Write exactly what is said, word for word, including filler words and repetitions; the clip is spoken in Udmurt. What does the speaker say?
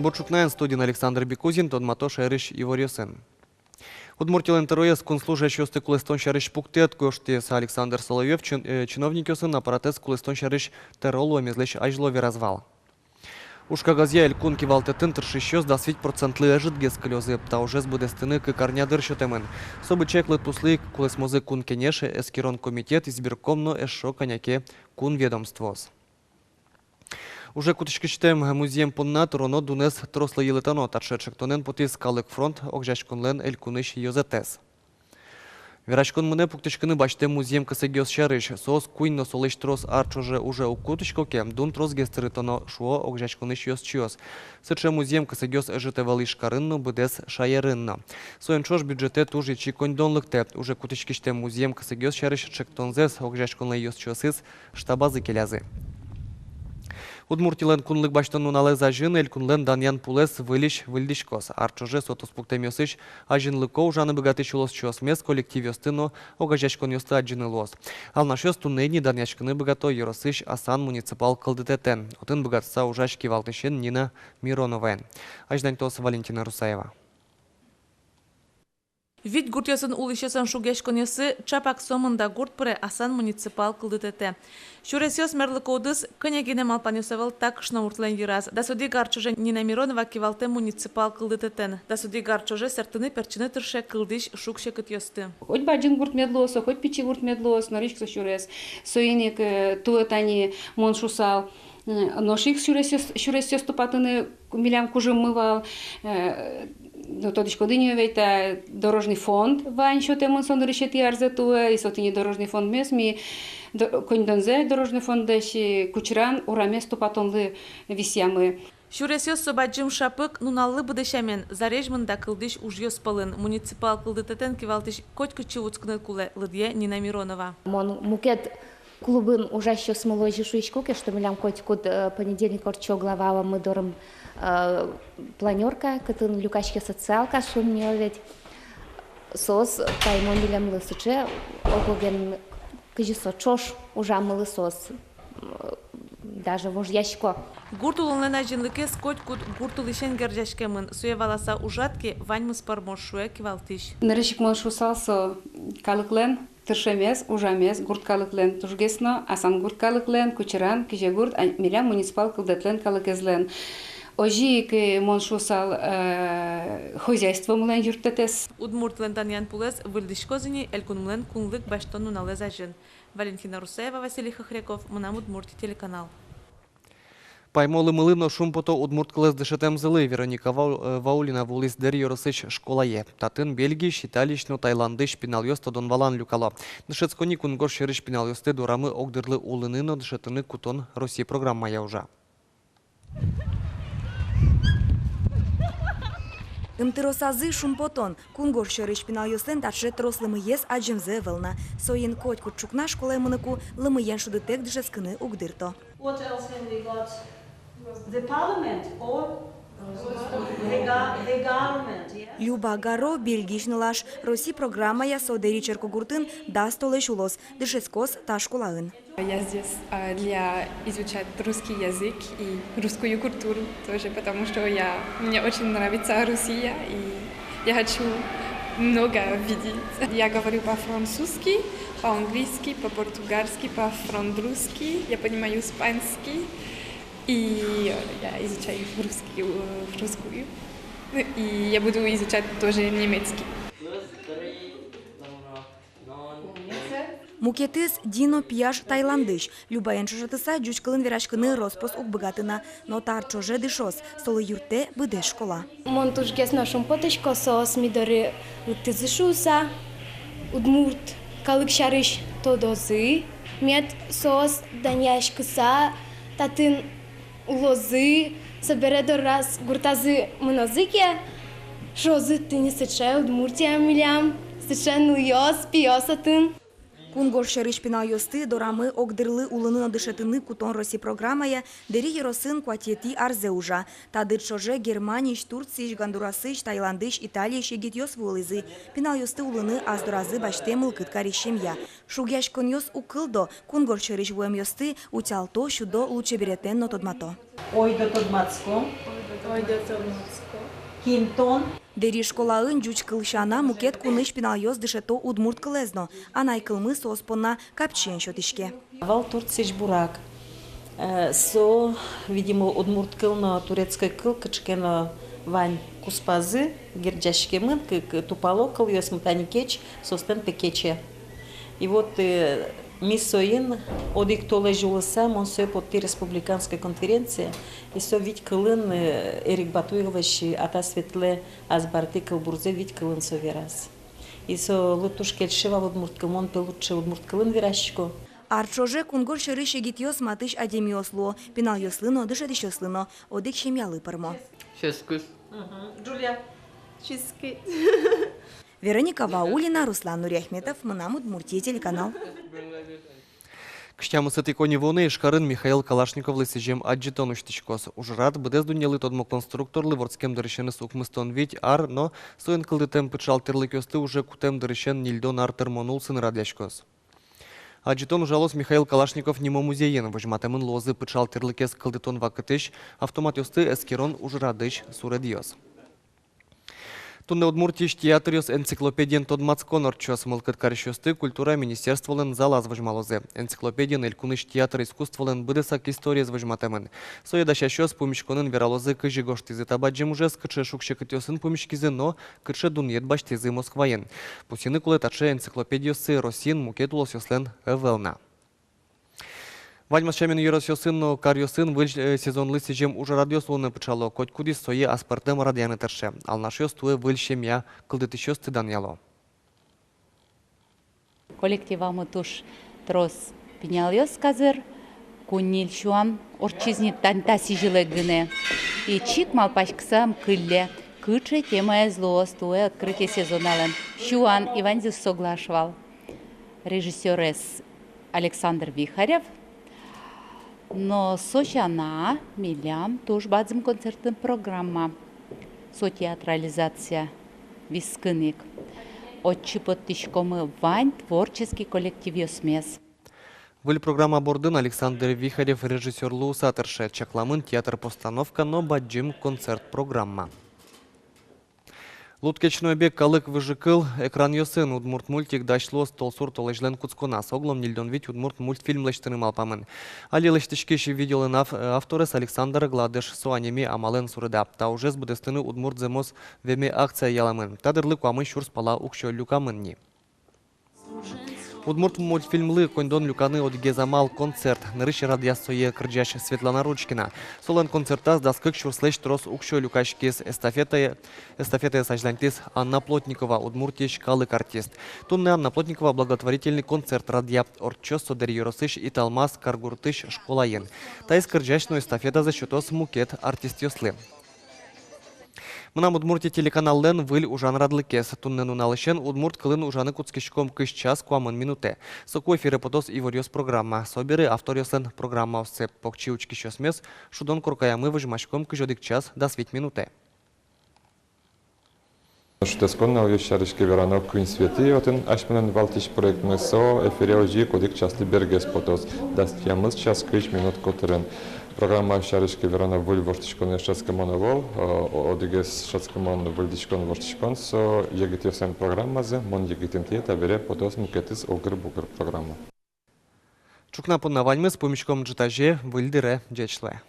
Бур ӵукнаен, студиын Александр Бекузин, тодмато шаерысь иворъёсын. Удмуртилэн тӧроез кун служащиосты кулэстон сярысь пуктэт гожтӥз. Александр Соловьёв чин-, э, чиновникъёсын аппаратэз кулэстон сярысь тӧро луэмезлэсь азьло вераз вал. Уж кагазъя элькун кивалтэтын тыршисьёс дас вить процентлы ӧжытгес кылёзы. Та ужез быдэстыны кык арня дыр сётэмын. Со быдӟаклы туслы ик кулэсмозы Кун Кенеш, эскерон комитет, избирком но эшшо кӧня ке кун ведомствоос. Уже кутӥськисьтэм музъем понна тыроно дунэз трослы йылэтоно. Таӵе ӵектонэн потӥз «Калык фронт» огазеяськонлэн элькунысь ёзэтэз. Вераськон мынэ пуктӥськыны басьтэм музъем кесэгъёс сярысь. Соос куинь но солэсь трос ар ӵоже уже уг кутӥсько ке, дун тросгес тырытоно, шуо огазеяськонысь ёзчиос. Сыӵе музъем кесэгъёс ӧжыт ӧвӧл Ижкарын но, быдэс шаерын но. Соин ӵош бюджетэ туж ичи коньдон лыктэ. Уже кутӥськисьтэм музъем кесэгъёс сярысь ӵектонзэс огазеяськонлэн ёзчиосыз штабазы келязы. Удмуртилэн кунлык басьтон нуналэз азьын элькунлэн данъян пулэз выльысь выльдӥськоз. Ар ӵоже со туспуктэмъёсысь азинлыко ужаны быгатӥсь улосчиосмес, коллективъёсты но огазеяськонъёсты адӟыны луоз. Алнашъёс туннэ ини данъяськыны быгато ёросысь Асан муниципал кылдытэтэн. Отын быгатыса ужась кивалтӥсен Нина Мироноваен. Азьланьтоз Валентина Русаева. Вить гуртъёсын улӥсьёслэн шугъяськонъёссы, чапак со мында гурт пыре Асан муниципал кылдытэтэ. Сюресъёс мерлыко удыс кӧня гинэ малпанъёс ӧвӧл та кышномуртлэн йыраз. Дас одӥг ар ӵоже Нина Миронова кивалтэм муниципал кылдытэтэн. Дас одӥг ар ӵоже сэртыны-пертчыны тырше кылдӥсь шуг-секытъёсты. Хоть бадӟым гурт мед луоз со, хоть пичи гурт мед луоз, нырысь ик со сюрес. Соин ик, э, туэ тани мон шусал, э, нош ик сюресъёс, сюресъёс тупатыны милям кужыммы вал, э, ну, тодӥськоды ни, ведь та дорожный фонд вань сётэмын, со нырысетӥ арзэ туэ, и со тӥни дорожный фондмес ми до-, коньдонзэ дорожный фондысь Кучыран урамез тупатонлы висъямы. Сюресъёс со бадӟым шапык нуналлы быдэ сямен, зарезь мында кылдӥсь ужъёс пӧлын. Муниципал кылдытэтэн кивалтӥсь котькытчы вутскыны кулэ, лыдъя Нина Миронова. Мон мукет клубын ужасьёсмылы озьы шуисько ке, что милям котькуд, э, понедельник ортчо главамы дорын, э, планёрка, кытын люкаське социалка, шуом ни ведь. Соос паймо милемлы сыӵе, ог-оген, кызьы со, ӵош ужамылы соос, э, даже вожъясько. Гурт улонлэн азинлыкез котькуд гурт улӥсен герӟаськемын. Сое валаса ужад ке, ваньмыз пӧрмоз, шуэ кивалтӥсь. Нырысь ик мон шусал, со калыклэн тыршемез, ужамез, гурт калыклэн тужгес но, Асан гурт калыклэн, Кучыран, Кизегурт, а, милям муниципал кылдытэтлэн калыкезлэн. Озьы ик, э, мон шусал, э, хозяйствомылэн юрттэтэз. Удмуртилэн данъян пулэз выльдӥськоз ини элькунмылэн кунлык басьтон нуналэз азьын. Валентина Русаева, Василий Хохряков, «Мынам Удмуртие» телеканал. Паймо лымылы но шумпото удмурт кылэз дышетэмзылы. Вероника Вау-, э, Ваулина вуылӥз Дэри ёросысь школае. Татын Бельгиысь, Италиысь но Таиландысь пиналъёс тодон-валан люкало. Дышетскони кунгож сьӧрысь пиналъёсты дорамы огдырлы улыны но дышетыны кутон Россия программая ужа. Ымтыросазы шумпотон. Кунгож сьӧрысь пиналъёслэн таӵе трос лымыез адӟемзы ӧвӧл на. Соин котькуд ӵукна школае мыныку лымыен шудытэк дышетскыны уг дырто. What else have we got? The parliament or the ga-, the government, yeah? Люба Гаро Бельгиысь нылаш. Россия программая со Дэри черкогуртын дас толэзь улос. Дышетскоз та школаын. Я здесь, а, для изучать русский язык и русскую культуру тоже, потому что я, мне очень нравится Россия, и я хочу много видеть. Я говорю по-французски, по-английски, по-португальски, по-французски, я понимаю испанский, и я изучаю русский, э, русскую, и я буду изучать тоже немецкий. Мукетыз Дино пияш Таиландысь. Любаен ӵошатыса, ӟуч кылын вераськыны рос-прос уг быгаты на, но та ар ӵоже дышоз, солы юрттэ быдэс школа. Мон тужгес но шумпотӥсько, соос ми доры лыктӥзы шуыса, удмурт калык сярысь тодозы мед соос, данъяськыса татын улозы, собере дораз гуртазы мынозы ке, шуозы: тӥни сыӵе Удмуртия милям, сыӵе нылъёс, пиос отын. Кунгож сьӧрысь пиналъёсты дорамы огдырлы улыны но дышетыны кутон Россия программая Дэри ёросын куатетӥ арзэ ужа. Та дыр ӵоже Германиысь, Турциысь, Гондурасысь, Таиландысь, Италиысь егитъёс вуылӥзы. Пиналъёсты улыны ас доразы басьтэ мылкыд карись семья. Шугъяськонъёс уг кылдо, кунгож сьӧрысь вуэмъёсты утялто, сюдо, лулчеберетэн но тодмато. Ойдо тодматско. Ойдо тон, Москва. Кин тон? Дэри школаын ӟуч кыл сяна мукет кунысь пиналъёс дышето удмурт кылэз но. Анай кылмы соос понна капчиен сётӥське. Вал Турциысь бурак. Э, со, видимо, удмурт кыл но турецкой кыл кыӵе ке но вань куспазы герӟаськемын, кык тупало кылъёсмы, тани кеч, соослэн пе кече. И вот, э, ми соин одӥг толэзь улыса, мон сое поттӥ республиканской конференцие, и со вить кылын, э, Эрик Батуевлэсь «Атас ветлэ, азбартӥ» кылбурзэ вить кылын со вераз. И солы туж кельше вал удмурт кыл, мон пе лучше удмурт кылын верасько. Ар ӵоже кунгож сьӧрысь егитъёс матысь адямиос луо, пиналъёслы но, дышетӥсьёслы но, одӥг семьялы пӧрмо. Ческыт. Мгм. Джулия. Ческыт. Вероника Ваулина, Руслан Нуриахметов, «Мынам Удмуртие» телеканал. Кызь тямысэтӥ коньывуонэ Ижкарын Михаил Калашниковлы сӥзем адӟытон усьтӥськоз. Ужрад быдэс дуннелы тодмо конструкторлы вордскем дырысеныз укмыстон вить ар, но соин кылдытэм пыӵал тӥрлыкъёсты уже кутэм дырысен ньыльдон ар тырмон улсын радъяськоз. Адӟытон ужалоз Михаил Калашников нимо музейын. Возьматэмын луозы пыӵал тӥрлыкез кылдытон вакытысь, автоматъёсты эскерон ужрадысь суредъёс. Туннэ Удмуртиысь театръёс энциклопедиен тодматскон ортчоз. Мылкыд карисьёсты культура министерстволэн залаз возьмалозы. Энциклопедиын элькунысь театр искусстволэн быдэсак историез возьматэмын. Сое дасясьёс пумиськонын вералозы, кызьы гожтӥзы та бадӟым ужез, кыӵе шуг-секытъёсын пумиськизы но кыӵе дунъет басьтӥзы Москваын. Пусйыны кулэ, таӵе энциклопедиоссы Россиын мукет улосъёслэн ӧвӧл на. Ваньмаз сямен ёросъёсын но каръёсын выль, э, сезонлы сӥзем ужрадъёс луыны пыӵало. Котькудӥз сое аспӧртэм радъяны тырше. Алнашъёс туэ выль семья кылдытӥсьёсты данъяло. Коллективамы туж трос пиналъёс, казыр куинь-ньыль сюан ортчиз ни тани та сӥзьылэ гинэ. И чик малпаськысам кылле, кыӵе темаез луоз туэ открытие сезоналэн. Сюан, и ваньзы соглаш вал. Режиссёрез Александр Вихарев. Но со сяна милям туж бадӟым концертной программа. Со театрализация вискын ик. Отчы поттӥськомы вань творческий коллективъёсмес. Выль программа бордын Александр Вихарев режиссёр луыса тырше. Чакламын театр постановка но бадӟым концерт программа. «Лудкеч но эбек» калык выжыкыл экранъёсын. Удмурт мультик дась луоз толсур толэзьлэн кутсконаз. Оглом ньыльдон вить удмурт мультфильм лэсьтыны малпамын. Али лэсьтӥськись видеолэн ав-, авторез Александр Гладыш. Со анеми амалэн суреда. Та ужез быдэстыны удмурт зэмос веме акция ялэмын. Та дырлы куамын сюрс пала уксё люкамын ни. Удмурт мультфильмлы коньдон люканы одӥгез амал — концерт. Нырысь радъяз сое кырӟась Светлана Ручкина. Солэн концертаз дас кык сюрслэсь трос уксё люкаськиз. Эстафетае, эстафетаез азьланьтӥз Анна Плотникова, Удмуртиысь калык артист. Туннэ Анна Плотникова благотворительный концерт радъя. Ортчоз со Дэри ёросысь Италмас каргуртысь школаын. Таиз кырӟась но эстафетазэ сётоз мукет артистъёслы. «Мынам Удмуртие» телеканаллэн выль ужан радлыкез. Туннэ нуналысен удмурт кылын ужаны кутскиськом кызь час куамын минутэ. Соку эфире потоз «Иворъёс» программа. Собере авторъёслэн программаоссы. Покчи учкисьёсмес шудон коркаямы возьмаськом кызь одӥг час дас вить минутэ. Шутэтскон нуналъёс сярысь ке верано, куинь светӥ отын асьмелэн валтӥсь проектмы, со эфире озьы ик одӥг часлы бергес потоз. Дас тямыс час кызь минут котырын. Программа сярысь ке верано, выль воштӥськонэз шӧдскымон ӧвӧл, э, одӥгез шӧдскымон, выльдӥськон, воштӥськон — со егитъёслэн программазы. «Мон егит интые» табере потоз мукетыз «Огыр-бугыр» программа. Ӵукна понна ваньмыз. Пумиськом ӝытазе выль дыре. Ӟеч луэ.